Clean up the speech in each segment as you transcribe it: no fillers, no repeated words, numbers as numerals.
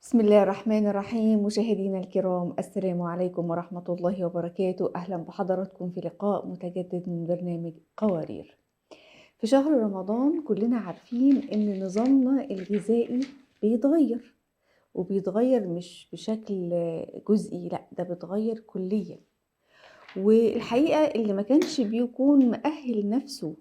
بسم الله الرحمن الرحيم. مشاهدينا الكرام، السلام عليكم ورحمة الله وبركاته. أهلا بحضراتكم في لقاء متجدد من برنامج قوارير. في شهر رمضان كلنا عارفين إن نظامنا الغذائي بيتغير، وبيتغير مش بشكل جزئي، لأ ده بيتغير كليا. والحقيقة اللي ما كانش بيكون مؤهل نفسه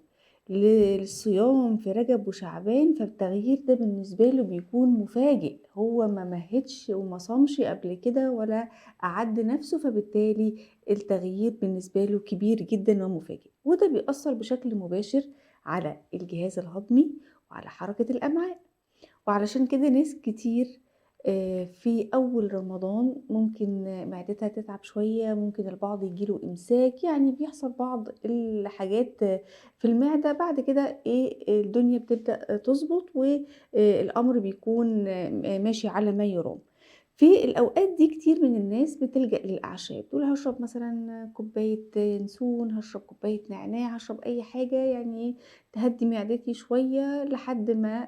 للصيام في رجب وشعبان، فالتغيير ده بالنسبة له بيكون مفاجئ. هو ما مهدش وما صامش قبل كده ولا أعد نفسه، فبالتالي التغيير بالنسبة له كبير جدا ومفاجئ، وده بيأثر بشكل مباشر على الجهاز الهضمي وعلى حركة الأمعاء. وعلشان كده ناس كتير في أول رمضان ممكن معدتها تتعب شوية، ممكن البعض يجيله إمساك، يعني بيحصل بعض الحاجات في المعدة. بعد كده إيه الدنيا بتبدأ تظبط والأمر بيكون ماشي على ما يرام. في الأوقات دي كتير من الناس بتلجأ للأعشاب، تقول هشرب مثلا كوباية ينسون، هشرب كوباية نعناع، هشرب أي حاجة يعني تهدي معدتي شوية لحد ما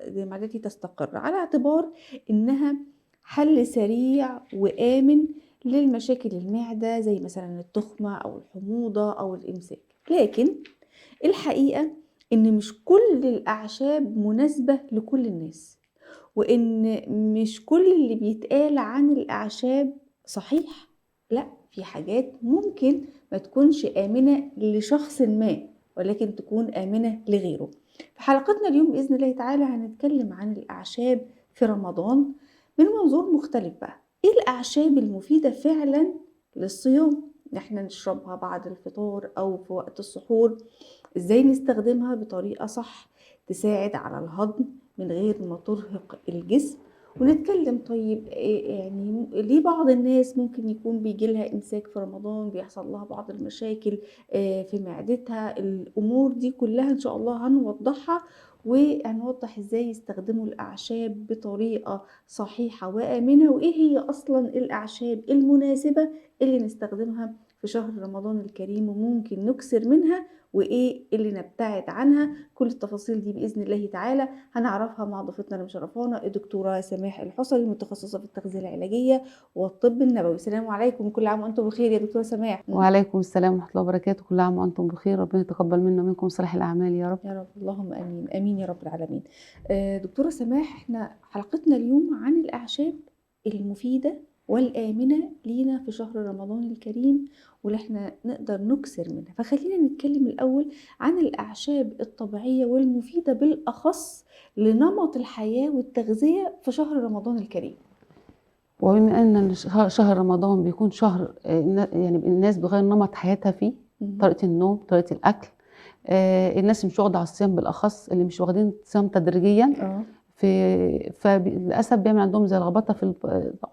معدتي تستقر، على اعتبار إنها حل سريع وآمن للمشاكل المعدة زي مثلا التخمة أو الحموضة أو الإمساك. لكن الحقيقة إن مش كل الأعشاب مناسبة لكل الناس، وإن مش كل اللي بيتقال عن الأعشاب صحيح. لا، في حاجات ممكن ما تكونش آمنة لشخص ما ولكن تكون آمنة لغيره. في حلقتنا اليوم بإذن الله تعالى هنتكلم عن الأعشاب في رمضان من منظور مختلف. بقى إيه الأعشاب المفيدة فعلا للصيام، إحنا نشربها بعد الفطار أو في وقت السحور، إزاي نستخدمها بطريقة صح تساعد على الهضم من غير ما ترهق الجسم. ونتكلم طيب يعني ليه بعض الناس ممكن يكون بيجي لها إمساك في رمضان، بيحصل لها بعض المشاكل في معدتها. الأمور دي كلها إن شاء الله هنوضحها، وهنوضح إزاي يستخدموا الأعشاب بطريقة صحيحة وآمنة، وإيه هي أصلا الأعشاب المناسبة اللي نستخدمها في شهر رمضان الكريم وممكن نكسر منها، وإيه اللي نبتعد عنها. كل التفاصيل دي بإذن الله تعالى هنعرفها مع ضيفتنا اللي مشرفانا الدكتورة سماح الحصري، المتخصصة في التغذية العلاجية والطب النبوي. السلام عليكم، كل عام وأنتم بخير يا دكتورة سماح. وعليكم السلام ورحمة الله وبركاته، كل عام وأنتم بخير، ربنا يتقبل منا ومنكم صالح الأعمال يا رب. يا رب، اللهم آمين، آمين يا رب العالمين. دكتورة سماح، احنا حلقتنا اليوم عن الأعشاب المفيدة والآمنة لينا في شهر رمضان الكريم واللي احنا نقدر نكسر منها، فخلينا نتكلم الأول عن الأعشاب الطبيعية والمفيدة بالأخص لنمط الحياة والتغذية في شهر رمضان الكريم. وبما أن شهر رمضان بيكون شهر يعني الناس بتغير نمط حياتها فيه، طريقة النوم، طريقة الأكل، الناس مش واخدة على الصيام بالأخص، اللي مش واخدين صيام تدريجيا فللاسف بيعمل عندهم زي لخبطة في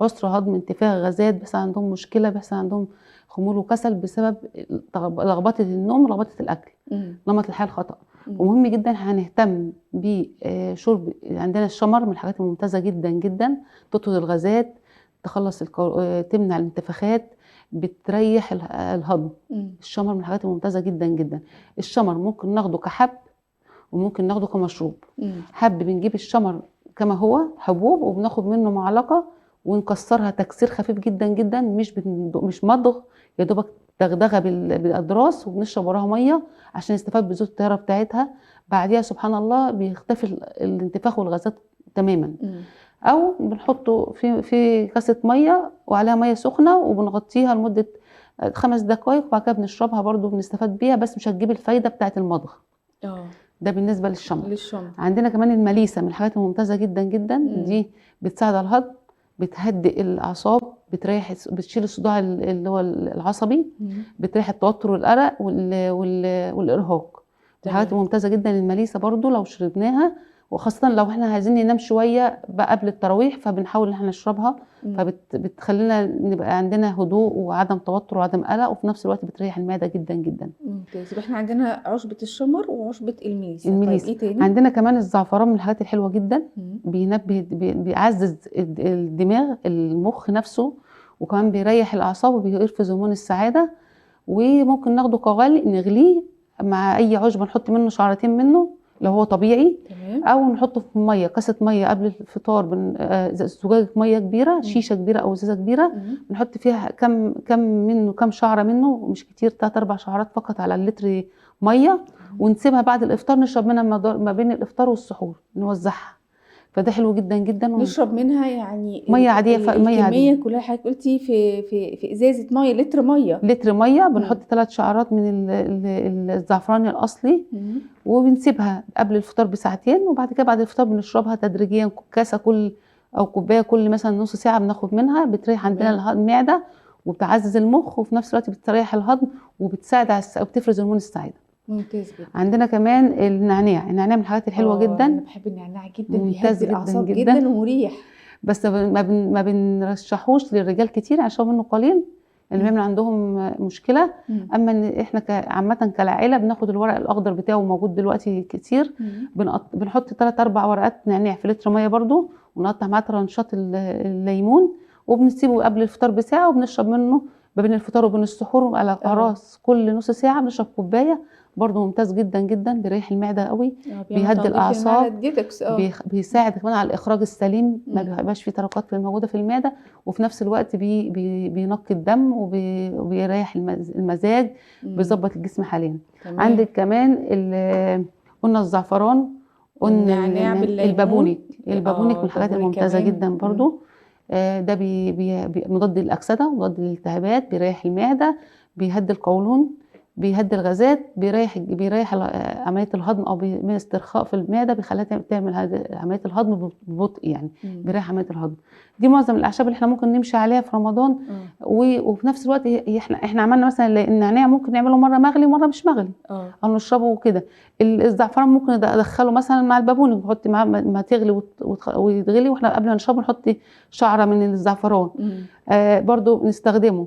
عسر هضم، انتفاخ، غازات، بيحصل عندهم مشكلة، بيحصل عندهم خمول وكسل بسبب لخبطة النوم ولخبطه الاكل، نمط الحياة الخطا. ومهم جدا هنهتم بشرب، عندنا الشمر من الحاجات الممتازة جدا جدا، تطرد الغازات، تخلص تمنع الانتفاخات، بتريح الهضم. الشمر من الحاجات الممتازة جدا جدا. الشمر ممكن ناخده كحب وممكن ناخده كمشروب. حب بنجيب الشمر كما هو حبوب، وبناخد منه معلقه ونكسرها تكسير خفيف جدا جدا، مش مضغ، يا دوبك دغدغه بالاضراس، وبنشرب وراها مية عشان نستفاد بزيوت الطيارة بتاعتها. بعديها سبحان الله بيختفي الانتفاخ والغازات تماما. او بنحطه في كاسه مية وعليها مية سخنة وبنغطيها لمدة 5 دقائق، وبعد كده بنشربها برده بنستفاد بيها، بس مش هتجيب الفايدة بتاعت المضغ. ده بالنسبة للشمر. عندنا كمان المليسه من الحاجات الممتازة جدا جدا. دي بتساعد على الهضم، بتهدئ الاعصاب، بتريح، بتشيل الصداع اللي هو العصبي، بتريح التوتر والقلق والارهاق. الحاجات الممتازة جدا المليسه برضو لو شربناها، وخاصة لو احنا عايزين ننام شوية بقى قبل التراويح، فبنحاول ان احنا نشربها، فبتخلينا نبقى عندنا هدوء وعدم توتر وعدم قلق، وفي نفس الوقت بتريح المعدة جدا جدا. ممتاز. يبقى احنا عندنا عشبة الشمر وعشبة المليسة. طيب ايه تاني؟ عندنا كمان الزعفران من الحاجات الحلوة جدا، بينبه، بيعزز الدماغ، المخ نفسه، وكمان بيريح الأعصاب وبيرفز هرمون السعادة. وممكن ناخده كغلي، نغليه مع أي عشبة، نحط منه شعرتين منه لو هو طبيعي. تمام. او نحطه في مية، كاسه مية قبل الفطار، زجاجة مية كبيرة، شيشة كبيرة او ازازة كبيرة، نحط فيها كم منه، كم شعره منه، مش كتير، 3-4 شعرات فقط على اللتر مية، ونسيبها بعد الافطار نشرب منها ما بين الافطار والسحور، نوزعها. فده حلو جدا جدا. نشرب منها يعني مية عادية، مية عادية. الكمية كلها حضرتك قلتي في ازازة مية، لتر مية. لتر مية بنحط 3 شعرات من الزعفران الاصلي، وبنسيبها قبل الفطار بساعتين، وبعد كده بعد الفطار بنشربها تدريجيا، كاسه كل او كوباية كل مثلا نص ساعة بناخد منها. بتريح عندنا المعدة وبتعزز المخ، وفي نفس الوقت بتريح الهضم وبتساعد على وبتفرز هرمون السعادة. ممتاز جدا. عندنا كمان النعناع، النعناع من الحاجات الحلوة جدا. انا بحب النعناع جدا، ممتاز بيهدي الاعصاب جدا جدا ومريح. بس ما بنرشحوش للرجال كتير عشان منه قليل، اللي بيعمل عندهم مشكلة. اما ان احنا عامة كالعائله بناخد الورق الاخضر بتاعه، موجود دلوقتي كتير. بنحط 3-4 ورقات نعناع في لتر مية برده، ونقطع معاه ترنشات الليمون، وبنسيبه قبل الفطار بساعة، وبنشرب منه ما بين الفطار وبين السحور على اقراص كل نص ساعة بنشرب كوباية. برضه ممتاز جدا جدا، بيريح المعدة قوي، بيهدي الاعصاب، بيساعد كمان على الاخراج السليم، ما بيبقاش فيه تراكمات موجودة في المعدة، وفي نفس الوقت بينقي الدم وبيريح المزاج، بيظبط الجسم حاليا. عندك كمان قلنا الزعفران، قلنا البابونج. البابونج من الحاجات الممتازة جدا برضه. ده بي مضاد للاكسده، مضاد للالتهابات، بيريح المعدة، بيهدي القولون، بيهدي الغازات، بيريح عملية الهضم، او بيعمل استرخاء في المعدة، بيخليها تعمل عملية الهضم ببطء يعني. بيريح عملية الهضم. دي معظم الاعشاب اللي احنا ممكن نمشي عليها في رمضان. وفي نفس الوقت احنا عملنا مثلا النعناع ممكن نعمله مرة مغلي ومرة مش مغلي، او نشربه كده. الزعفران ممكن ادخله مثلا مع البابونج، نحط معاه ما تغلي ويتغلي، واحنا قبل ما نشربه نحط شعره من الزعفران. برضو نستخدمه.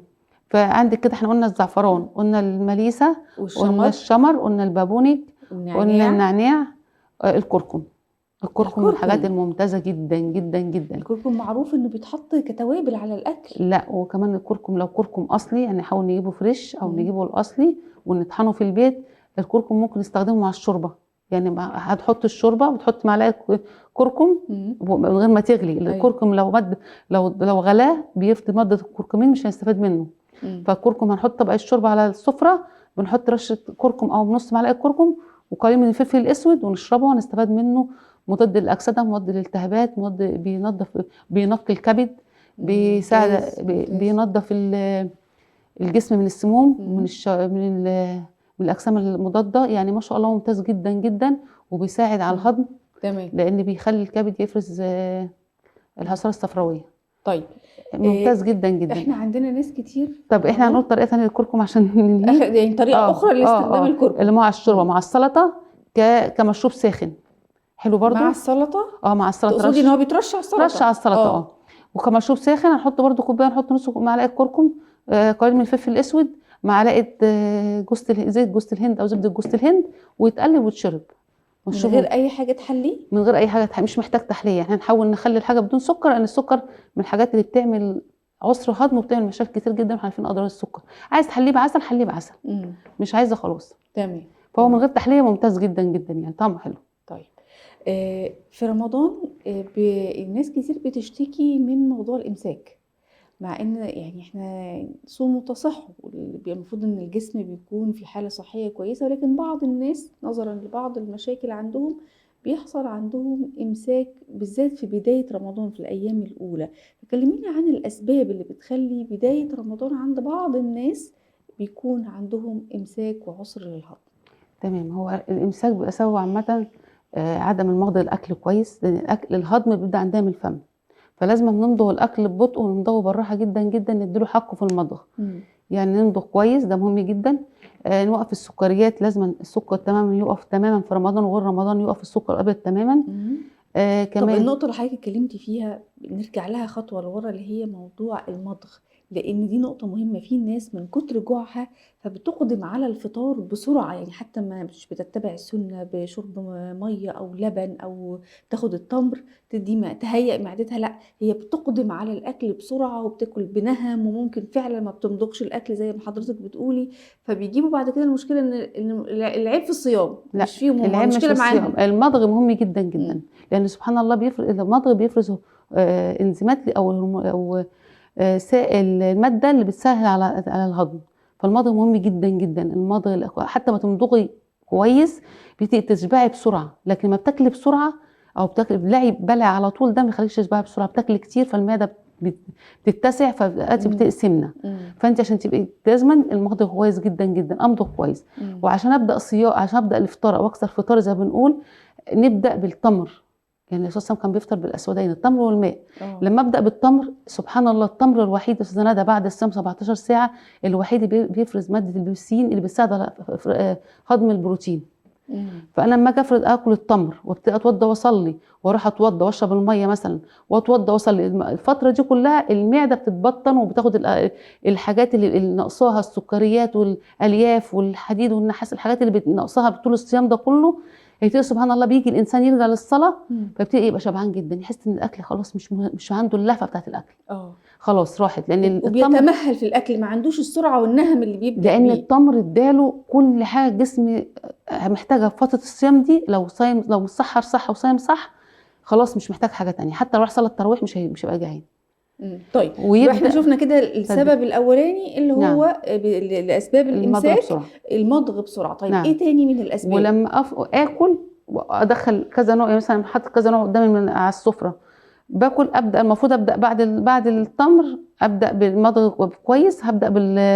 فعندك كده احنا قلنا الزعفران، قلنا المليسه، قلنا الشمر، قلنا البابونج، قلنا النعناع، الكركم. الكركم من الحاجات الممتازة جدا جدا جدا. الكركم معروف انه بيتحط كتوابل على الاكل. لا، وكمان الكركم لو كركم اصلي، يعني نحاول نجيبه fresh او نجيبه الاصلي ونطحنه في البيت. الكركم ممكن نستخدمه مع الشوربة، يعني هتحط الشوربة وتحط معلقه كركم من غير ما تغلي. الكركم لو غلاه بيفضي مادة الكركمين، مش هنستفاد منه. فالكركم هنحط طبق الشوربة على السفرة، بنحط رشه كركم او نص معلقه كركم وقليل من الفلفل الاسود ونشربه، وهنستفاد منه. مضاد للاكسده، مضاد للالتهابات، مضاد بينظف، بينقي الكبد، بيساعد، بينظف الجسم من السموم، من الاجسام المضادة. يعني ما شاء الله ممتاز جدا جدا، وبيساعد على الهضم. تمام. لان بيخلي الكبد يفرز العصاره الصفراويه. طيب ممتاز جدا جدا. احنا عندنا ناس كتير. طب احنا هنقول طريقه ثانية للكركم عشان ننهي، يعني طريقه اخرى لاستخدام الكركم اللي مع الشوربة مع السلطة كمشروب ساخن. حلو برضو مع السلطة. مع السلطة. تقصدي ان هو بيترش على السلطة؟ رش على السلطة. وكمشروب ساخن هنحط برضو كوباية، نحط نص معلقه كركم، قليل من الفلفل الاسود، معلقه زيت جوز الهند او زبدة جوز الهند، ويتقلب ويتشرب من غير اي حاجة تحلية. من غير اي حاجة تحلية، مش محتاج تحلية. احنا نحاول نخلي الحاجة بدون سكر، لان السكر من الحاجات اللي بتعمل عسر هضم وبتعمل مشاكل كتير جدا، واحنا عارفين اضرار السكر. عايز تحلية بعسل حليه بعسل، مش عايزه خلاص. تمام. فهو من غير تحلية ممتاز جدا جدا، يعني طعمه حلو. طيب في رمضان الناس كتير بتشتكي من موضوع الامساك، مع ان يعني احنا صوم وتصحوا، المفروض ان الجسم بيكون في حالة صحية كويسة، ولكن بعض الناس نظرا لبعض المشاكل عندهم بيحصل عندهم امساك، بالذات في بداية رمضان في الايام الاولى. فكلمينا عن الاسباب اللي بتخلي بداية رمضان عند بعض الناس بيكون عندهم امساك وعسر للهضم. تمام. هو الامساك بيبقى سببه عامة عدم المضغ الاكل كويس، لان الاكل الهضم بيبدا عندنا من الفم، فلازم نمضغ الاكل ببطء ونمضغه بالراحة جدا جدا، نديله حقه في المضغ. يعني نمضغ كويس، ده مهم جدا. نوقف السكريات، لازم السكر تماما يقف تماما في رمضان، وغير رمضان يقف السكر ابيض تماما. كمان طب النقطة اللي حضرتك اتكلمتي فيها نرجع لها خطوة لورا، اللي هي موضوع المضغ. لان دي نقطة مهمة. في ناس من كتر جوعها فبتقدم على الفطار بسرعة، يعني حتى ما مش بتتبع السنة بشرب مية او لبن او تاخد التمر تدي ما تهيئ معدتها، لا هي بتقدم على الاكل بسرعة وبتاكل بنهم، وممكن فعلا ما بتمضغش الاكل زي ما حضرتك بتقولي، فبيجيبوا بعد كده المشكلة ان العيب في الصيام. لا، مش فيهم هم، العيب مش في المشكلة الصيام، معاهم. المضغ مهم جدا جدا، لان سبحان الله المضغ بيفرز انزيمات او سائل المادة اللي بتسهل على الهضم، فالمضغ مهم جدا جدا. المضغ حتى ما تمضغي كويس بتشبعي بسرعة، لكن ما بتاكلي بسرعة او بتاكلي بلعي بلع على طول ده ما بيخليكش تشبعي بسرعة، بتاكلي كتير فالمعده بتتسع فبقت بتقسمنا. فانت عشان تبقي لازما المضغ كويس جدا جدا، امضغ كويس. وعشان ابدا صيام، عشان ابدا الافطار او اكسر فطار زي ما بنقول، نبدا بالتمر. يعني الرسول صلى الله عليه وسلم كان بيفطر بالاسودين، التمر والماء. لما ابدا بالتمر، سبحان الله، التمر الوحيد يا استاذه ندى بعد الصيام 17 ساعة الوحيد اللي بيفرز مادة البيبسين اللي بتساعد على هضم البروتين. فانا لما اجي افرض اكل التمر وابتدي اتوضى واصلي، واروح اتوضى واشرب المية مثلا، واتوضى واصلي، الفترة دي كلها المعدة بتتبطن وبتاخد الحاجات اللي ناقصاها، السكريات والالياف والحديد والنحاس، الحاجات اللي ناقصاها طول الصيام ده كله. هيبتدي سبحان الله بيجي الانسان يرجع للصلاة فيبتدي يبقى شبعان جدا، يحس ان الاكل خلاص مش عنده اللهفه بتاعت الاكل. خلاص راحت، لان وبيتمهل في الاكل، ما عندوش السرعة والنهم اللي بيبدا لان بيه. التمر اداله كل حاجة الجسم محتاجها في فترة الصيام دي. لو صايم، لو متسحر صح وصايم صح، خلاص مش محتاج حاجة تانية، حتى لو راح صلى التراويح مش هيبقى جعان. طيب احنا شفنا كده السبب الاولاني اللي هو لاسباب الامساك، المضغ بسرعة. المضغ بسرعة. طيب ايه تاني من الاسباب؟ ولما اكل وادخل كذا نوع، يعني مثلا حاطط كذا نوع قدامي على السفرة باكل، ابدا المفروض ابدا بعد التمر ابدا بالمضغ كويس، هبدا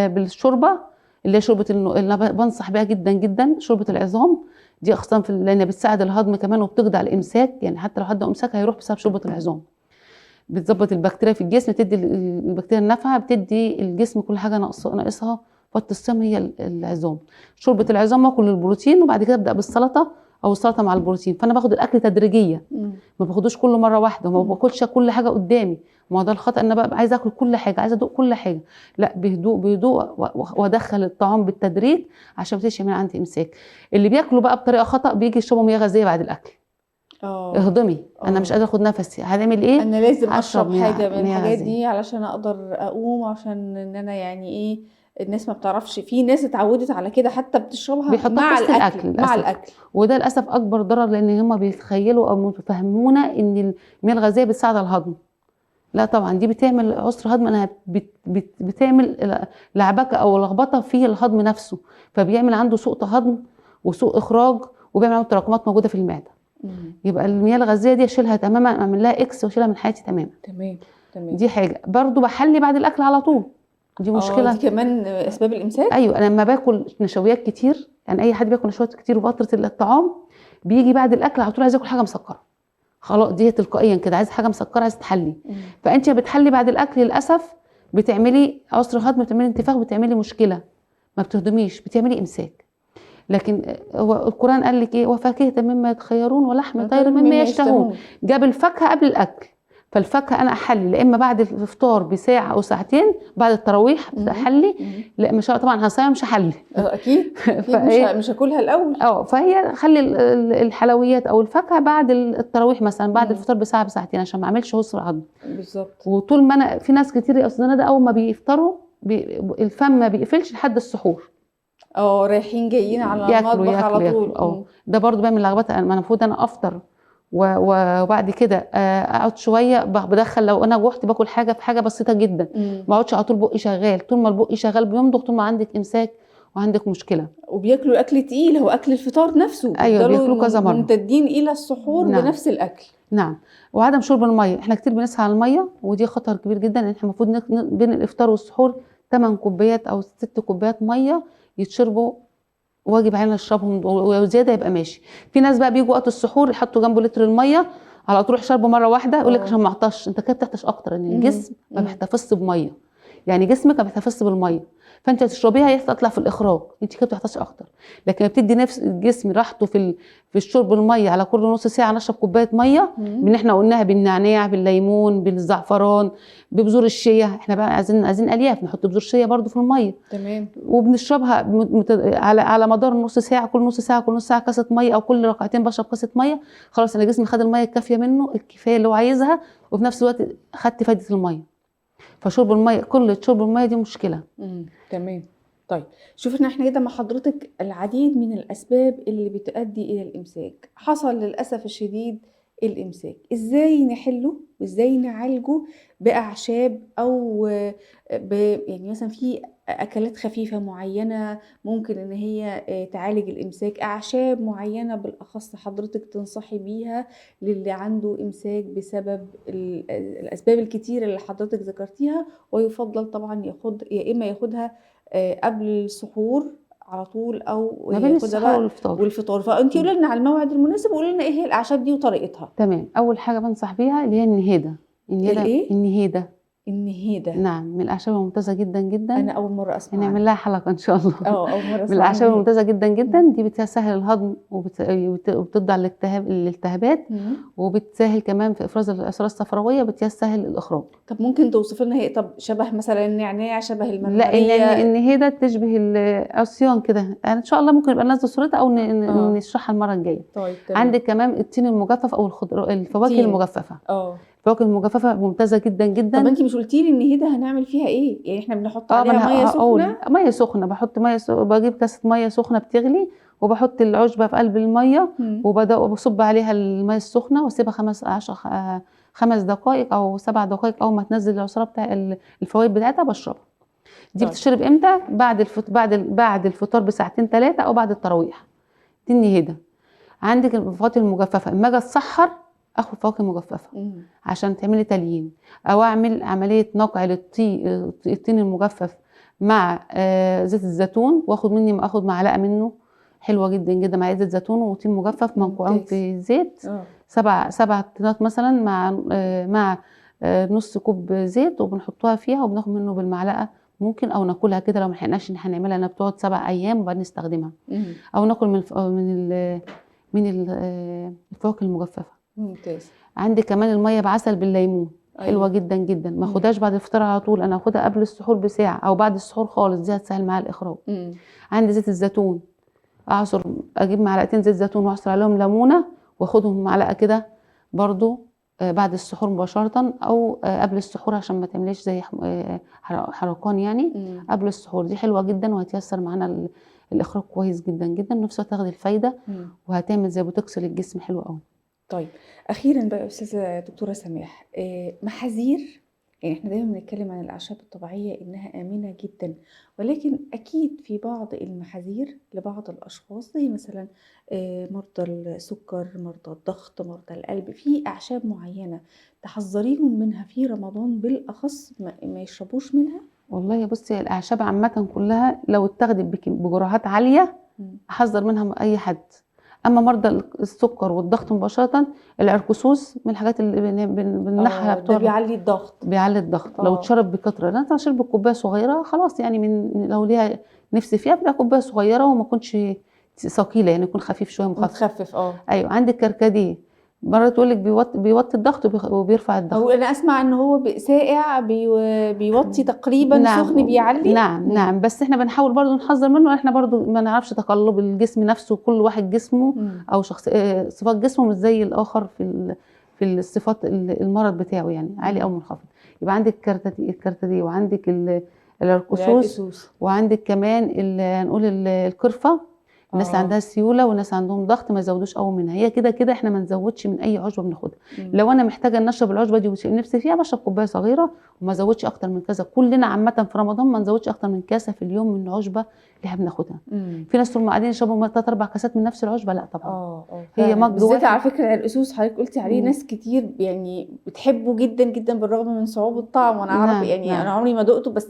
بالشوربه اللي هي شوربة اللي انا بنصح بيها جدا جدا، شوربة العظام دي، خاصة لانها بتساعد الهضم كمان وبتخدع الامساك، يعني حتى لو حد امساك هيروح بسبب شوربة العظام. بتظبط البكتيريا في الجسم، بتدي البكتيريا النافعة، بتدي الجسم كل حاجة ناقصها فترة الصيام هي العظام. شوربة العظام واكل البروتين، وبعد كده ابدا بالسلطة او السلطة مع البروتين. فانا باخد الاكل تدريجيا، ما باخدوش كله مرة واحدة، وما باكلش كل حاجة قدامي. ما هو ده الخطا، ان انا بقى عايزه اكل كل حاجة، عايزه ادوق كل حاجة، لا، بهدوء بهدوء، وادخل الطعام بالتدريج عشان ما يبتديش يعمل عندي امساك. اللي بياكلوا بقى بطريقة خطا بيجي يشربوا مياه غازية بعد الاكل. اهضمي، انا مش قادرة اخد نفسي، هنعمل ايه؟ انا لازم اشرب حاجة من مياه الحاجات غازية. دي علشان اقدر اقوم، عشان ان انا يعني ايه، الناس ما بتعرفش، في ناس اتعودت على كده حتى بتشربها بيحطوها مع في وسط الاكل، الأكل، مع للأسف. الاكل. وده للاسف اكبر ضرر، لان هم بيتخيلوا او متفهمونا ان المياه الغازية بتساعد على الهضم. لا طبعا دي بتعمل عسر هضم، انها بتعمل لعبكه او لخبطة في الهضم نفسه، فبيعمل عنده سوء هضم وسوء اخراج، وبيعمل عنده تراكمات موجودة في المعدة. يبقى المياه الغازية دي اشيلها تماما، اعمل لها اكس واشيلها من حياتي تماما. تمام تمام. دي حاجة. برضو بحلي بعد الاكل على طول، دي مشكلة. دي كمان اسباب الامساك. ايوه، انا لما باكل نشويات كتير، يعني اي حد بياكل نشويات كتير وفترة الطعام بيجي بعد الاكل على طول عايز ياكل حاجة مسكره، خلاص دي تلقائيا كده عايز حاجة مسكره، عايز تحلي. فانت بتحلي بعد الاكل للاسف بتعملي عسر هضم، بتعملي انتفاخ، بتعملي مشكلة، ما بتهضميش، بتعملي امساك. لكن هو القران قال لك ايه؟ وفاكهة مما يتخيرون ولحم طير مما يشتهون. جاب الفاكهة قبل الاكل، فالفاكهه انا احلي لا اما بعد الافطار بساعة او ساعتين بعد التراويح احلي، لا مش طبعا هصيام مش هحلي. اكيد مش هاكلها الاول. فهي خلي الحلويات او الفاكهة بعد التراويح مثلا، بعد الفطار بساعة بساعتين، عشان ما اعملش عسر هضم. بالظبط. وطول ما انا في ناس كتير يا استاذه ندى اول ما بيفطروا الفم ما بيقفلش لحد السحور. رايحين جايين على المطبخ على طول. ده برضو بيعمل لخبطة. انا المفروض انا افطر وبعد كده اقعد شوية بدخل، لو انا جوعت باكل حاجة في حاجة بسيطة جدا، ما اقعدش على طول بقي شغال. طول ما البقي شغال بيمضغ، طول ما عندك امساك وعندك مشكلة. وبياكلوا اكل تقيل، هو اكل الفطار نفسه. ايوه بياكلوا كذا مرة، ممتدين الى السحور. نعم. بنفس الاكل. نعم. وعدم شرب المية، احنا كتير بنسعى على المية، ودي خطر كبير جدا. ان احنا المفروض بين الافطار والسحور 8 كوبايات او 6 كوبايات مية يتشربوا، واجب علينا نشربهم، وزيادة يبقى ماشي. في ناس بقى بيجوا وقت السحور يحطوا جنبه لتر المية على طول يشربوا مرة واحدة، يقول لك عشان ما اعطش. انت كده بتعطش اكتر، ان الجسم ما بيحتفظش بميه، يعني جسمك ما بيحتفظش بالمية. فانت هتشربيها هيطلع في الاخراج، انت كده بتعطشي اكتر. لكن بتدي نفس الجسم راحته في الشرب المية، على كل نص ساعة نشرب كوباية مية من احنا قلناها، بالنعناع، بالليمون، بالزعفران، ببذور الشيا. احنا بقى عايزين الياف، نحط بذور شيا برده في المية. تمام. وبنشربها على مدار نص ساعة، كل نص ساعة، كل نص ساعة كاسه مية، او كل ركعتين بشرب كاسه مية. خلاص انا جسمي خد المية الكافيه منه، الكفاية اللي هو عايزها، وفي نفس الوقت خدت فايده المية. فشرب المية، كل شرب المية دي مشكلة. تمام. طيب شوفنا احنا كده مع حضرتك العديد من الاسباب اللي بتؤدي الى الامساك. حصل للاسف الشديد الامساك، ازاي نحله وازاي نعالجه باعشاب او يعني مثلا في اكلات خفيفة معينة ممكن ان هي تعالج الامساك، اعشاب معينة بالاخص حضرتك تنصحي بيها للي عنده امساك بسبب الاسباب الكتيرة اللي حضرتك ذكرتيها، ويفضل طبعا ياخد يا اما ياخدها قبل السحور على طول، او ما بين السحور والفطار. فانت قولي لنا على الموعد المناسب، وقولي لنا ايه هي الاعشاب دي وطريقتها. تمام. اول حاجة بنصح بيها اللي هي النهيده. النهيده. النهيده. النهيده. نعم، من الاعشاب الممتازة جدا جدا. انا اول مرة اسمع، هنعمل لها حلقة ان شاء الله. اول مرة اسمع. من الاعشاب الممتازة جدا جدا دي، بتسهل الهضم وبتضد على الالتهابات، وبتسهل كمان في افراز الاعصار الصفراويه، بتسهل الاخراج. طب ممكن توصف لنا هي؟ طب شبه مثلا النعناع، شبه المرمريه؟ لا، النهيده تشبه العصيان كده. ان شاء الله ممكن يبقى ننزل صورتها او نشرحها المرة الجاية. طيب تمام. عندك كمان التين المجفف او الفواكه المجففه. الفواكه المجففه ممتازة جدا جدا. طب انت مش قلتي لي النهيده هنعمل فيها ايه؟ يعني احنا بنحط عليها مية سخنة؟ مية سخنة، بحط مية بجيب كاسه مية سخنة بتغلي، وبحط العشبه في قلب المية، وبصب عليها المية السخنة، واسيبها 5 دقائق او 7 دقائق، اول ما تنزل العصاره بتاع الفوائد بتاعتها بشربها. دي بتشرب امتى؟ بعد الفطار بساعتين 3، او بعد التراويح. دي النهيده. عندك الفواكه المجففه، اما اجي اتسحر اخد فواكه مجففة عشان تعملي تليين، او اعمل عملية نقع للطين المجفف مع زيت الزيتون، واخد اخد معلقه منه، حلوة جدا جدا، مع زيت زيتون وطين مجفف منقوعين في زيت، 7 طينات مثلا مع نص كوب زيت، وبنحطوها فيها وبناخد منه بالمعلقه ممكن، او ناكلها كده لو ما لحقناش ان احنا نعملها، انها بتقعد 7 ايام وبعدين نستخدمها، او ناكل من الفواكه المجففه. ممتاز. عندي كمان المية بعسل بالليمون. أيوة. حلوة جدا جدا. ما اخدهاش بعد الفطار على طول، انا اخدها قبل السحور بساعة او بعد السحور خالص، دي هتسهل معايا الاخراج. عندي زيت الزيتون، اعصر، اجيب معلقتين زيت زيتون واعصر عليهم ليمونه، واخدهم معلقه كده برضو بعد السحور مباشرة، او قبل السحور عشان ما تعمليش زي حرقان يعني. قبل السحور دي حلوة جدا، وهتيسر معانا الاخراج كويس جدا جدا، نفس الوقت تاخدي الفايدة، وهتعمل زي بوتوكس للجسم حلو قوي. طيب اخيرا بقى يا استاذه دكتورة سماح، محاذير، يعني احنا دايما بنتكلم عن الاعشاب الطبيعية انها امنه جدا، ولكن اكيد في بعض المحاذير لبعض الاشخاص، زي مثلا مرضى السكر، مرضى الضغط، مرضى القلب، في اعشاب معينة تحذريهم منها في رمضان بالاخص ما يشربوش منها؟ والله بصي، الاعشاب عامة كلها لو اتاخدت بجرعات عالية احذر منها اي حد. اما مرضى السكر والضغط مباشرة، العرقسوس من الحاجات اللي بننحها بتوع، ده بيعلي الضغط، بيعلي الضغط. لو اتشرب بكثرة، لان انت شرب كوباية صغيرة خلاص يعني، من لو ليها نفسي فيها بتبقى كوباية صغيرة، وما تكونش ثقيلة يعني، يكون خفيف شوية، مخفف متخفف. ايوه. عندك كركديه، مرة تقول لك بيوطي الضغط وبيرفع الضغط. هو انا اسمع ان هو ساقع بيوطي تقريبا. نعم. سخن بيعلي. نعم. نعم، بس احنا بنحاول برضو نحذر منه، احنا برضو ما نعرفش تقلب الجسم نفسه، كل واحد جسمه او شخص صفات جسمه مش زي الاخر في الصفات المرض بتاعه يعني، عالي او منخفض. يبقى عندك الكركديه، وعندك العرقسوس، وعندك كمان هنقول القرفه. الناس اللي عندها سيولة والناس عندهم ضغط ما يزودوش قوي منها. هي كده كده احنا ما نزودش من اي عشبه بناخدها. لو انا محتاجه ان اشرب العشبه دي ونفسي فيها، بشرب كوباية صغيرة وما ازودش اكتر من كذا. كلنا عامة في رمضان ما نزودش اكتر من كاسه في اليوم من العشبه اللي احنا بناخدها. في ناس طول ما قاعدين يشربوا 3 4 كاسات من نفس العشبه، لا طبعا. هي مج بالذات على فكرة الاسوس حضرتك قلتي عليه، ناس كتير يعني بتحبه جدا جدا بالرغم من صعوبة طعمه. وانا اعرف يعني. نعم. انا عمري ما دقته، بس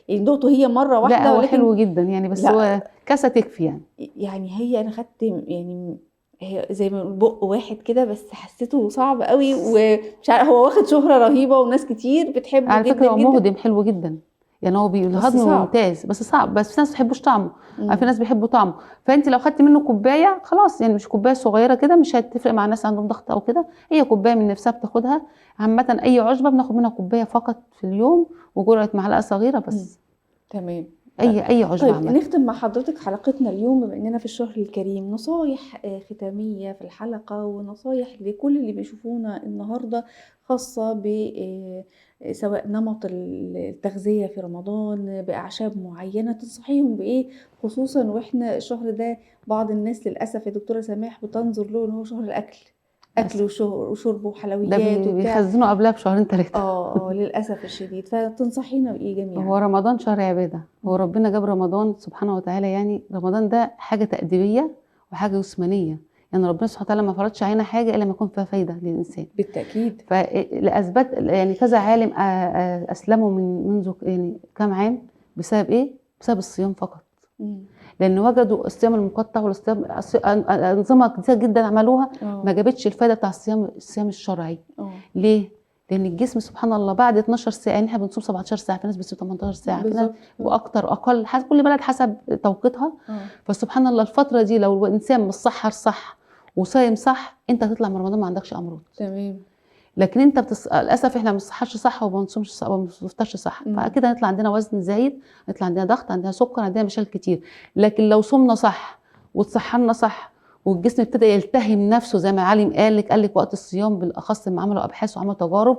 يعني دقته هي مرة واحدة. لا هو حلو جدا يعني، بس هو كاسه تكفي يعني. يعني هي انا خدت يعني هي زي ما بق واحد كده، بس حسيته صعب قوي، ومش عارفه، هو واخد شهرة رهيبة وناس كتير بتحبه على جدا فكرة. هو جدا مهضم حلو جدا يعني هو الهضم ممتاز بس صعب، بس في ناس ما بتحبوش طعمه، في ناس بيحبوا طعمه. فانت لو خدتي منه كوباية خلاص، يعني مش كوباية صغيرة كده مش هتفرق مع ناس عندهم ضغط او كده، هي كوباية من نفسها بتاخدها. عامة اي عشبه بناخد منها كوباية فقط في اليوم، وجرعه معلقه صغيرة بس. تمام. اي عشبه. طيب عامة. نختم مع حضرتك حلقتنا اليوم بما اننا في الشهر الكريم، نصايح ختامية في الحلقة ونصايح لكل اللي بيشوفونا النهارده، خاصة ب سواء نمط التغذية في رمضان، باعشاب معينة، تنصحيهم بايه خصوصا واحنا الشهر ده بعض الناس للاسف يا دكتوره سماح بتنظر له ان هو شهر الاكل، اكل وشرب وحلويات وبتاع، بيخزنوا قبلها بشهرين 3. للاسف الشديد. فتنصحينا بايه جميعا؟ هو رمضان شهر عباده، هو ربنا جاب رمضان سبحانه وتعالى، يعني رمضان ده حاجة تأديبيه وحاجه جسمانيه، يعني ربنا سبحانه وتعالى ما فرضش علينا حاجة الا ما يكون فيها فايده للانسان. بالتاكيد. فلاثبات يعني كذا عالم اسلموا من منذ يعني كام عام بسبب ايه؟ بسبب الصيام فقط. لان وجدوا الصيام المقطع والصيام انظمة كتير جدا عملوها ما جابتش الفايدة بتاع الصيام الشرعي. ليه؟ لان الجسم سبحان الله بعد 12 ساعة، يعني احنا بنصوم 17 ساعة، في ناس بتصوم 18 ساعة، في ناس واكتر اقل، حسب كل بلد حسب توقيتها. فسبحان الله الفترة دي لو الانسان متسحر صح وصايم صح، انت هتطلع من رمضان ما عندكش امراض. تمام. لكن انت للاسف احنا ما بنصحاش صح وما بنصومش صح وما بنفطرش صح، فاكيد هنطلع عندنا وزن زايد، هنطلع عندنا ضغط، عندنا سكر، عندنا مشاكل كتير. لكن لو صمنا صح وتسحرنا صح والجسم ابتدى يلتهم نفسه زي ما العالم قال لك وقت الصيام بالاخص لما عملوا ابحاث وعملوا تجارب،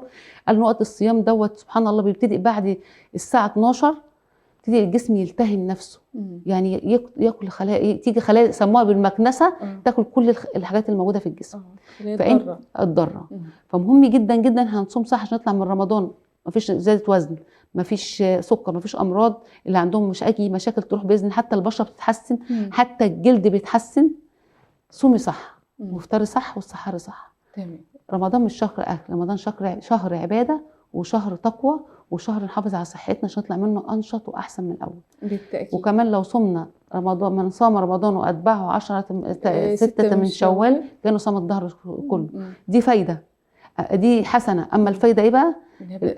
قالوا وقت الصيام دوت سبحان الله بيبتدي بعد الساعة 12 يبتدي الجسم يلتهم نفسه. يعني ياكل خلايا، تيجي خلايا سموها بالمكنسه، تاكل كل الحاجات الموجودة في الجسم. الضارة. الضارة. فمهم جدا جدا هنصوم صح عشان نطلع من رمضان مفيش زيادة وزن، مفيش سكر، مفيش امراض، اللي عندهم مش اي مشاكل تروح باذن، حتى البشرة بتتحسن، حتى الجلد بيتحسن. صومي صح وافطري صح والسحري صح. تمام. رمضان مش شهر اكل، رمضان شهر عباده وشهر تقوى وشهر نحافظ على صحتنا عشان نطلع منه انشط واحسن من الاول. بالتاكيد. وكمان لو صمنا رمضان، من صام رمضان واتبعه 6 من شوال كانوا صام الدهر كله. دي فايده، دي حسنه. اما الفايدة ايه بقى؟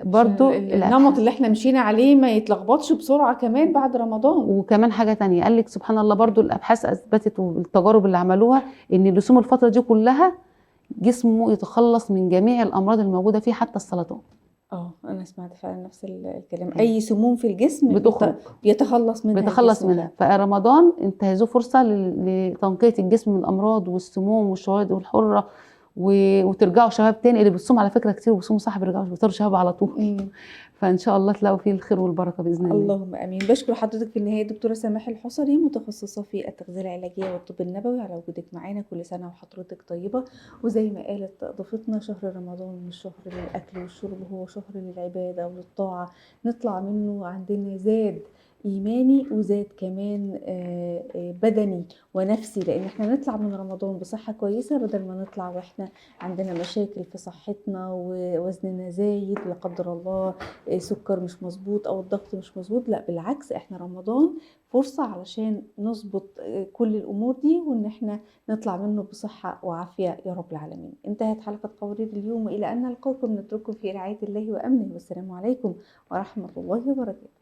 برضو النمط اللي احنا مشينا عليه ما يتلخبطش بسرعة كمان بعد رمضان. وكمان حاجة تانية قال لك سبحان الله برضو الابحاث اثبتت والتجارب اللي عملوها ان اللي صوم الفترة دي كلها جسمه يتخلص من جميع الامراض الموجودة فيه حتى السرطان. انا سمعت فعلا نفس الكلام. اي سموم في الجسم بتخرج، بيتخلص منها، بيتخلص منها. فرمضان انتهزوه فرصة لتنقيه الجسم من الامراض والسموم والشوائب والحرة، وترجعوا شباب تاني. اللي بتصوم على فكرة كتير وبيصوموا صح بيرجعوا بيصيروا شباب على طول. فان شاء الله تلاقوا فيه الخير والبركة باذن الله. اللهم امين. بشكر حضرتك في النهاية دكتوره سماح الحصري، متخصصة في التغذية العلاجية والطب النبوي، على وجودك معانا. كل سنة وحضرتك طيبة. وزي ما قالت ضيفتنا، شهر رمضان مش شهر للاكل والشرب، هو شهر للعبادة وللطاعه، نطلع منه عندنا زاد إيماني وزاد كمان بدني ونفسي، لأن احنا نطلع من رمضان بصحة كويسة بدل ما نطلع وإحنا عندنا مشاكل في صحتنا ووزننا زايد لا قدر الله، سكر مش مظبوط أو الضغط مش مظبوط. لا بالعكس، احنا رمضان فرصة علشان نظبط كل الأمور دي وإن احنا نطلع منه بصحة وعافية يا رب العالمين. انتهت حلقة قوارير اليوم، وإلى أن نلقاكم نترككم في رعاية الله وأمنه، والسلام عليكم ورحمة الله وبركاته.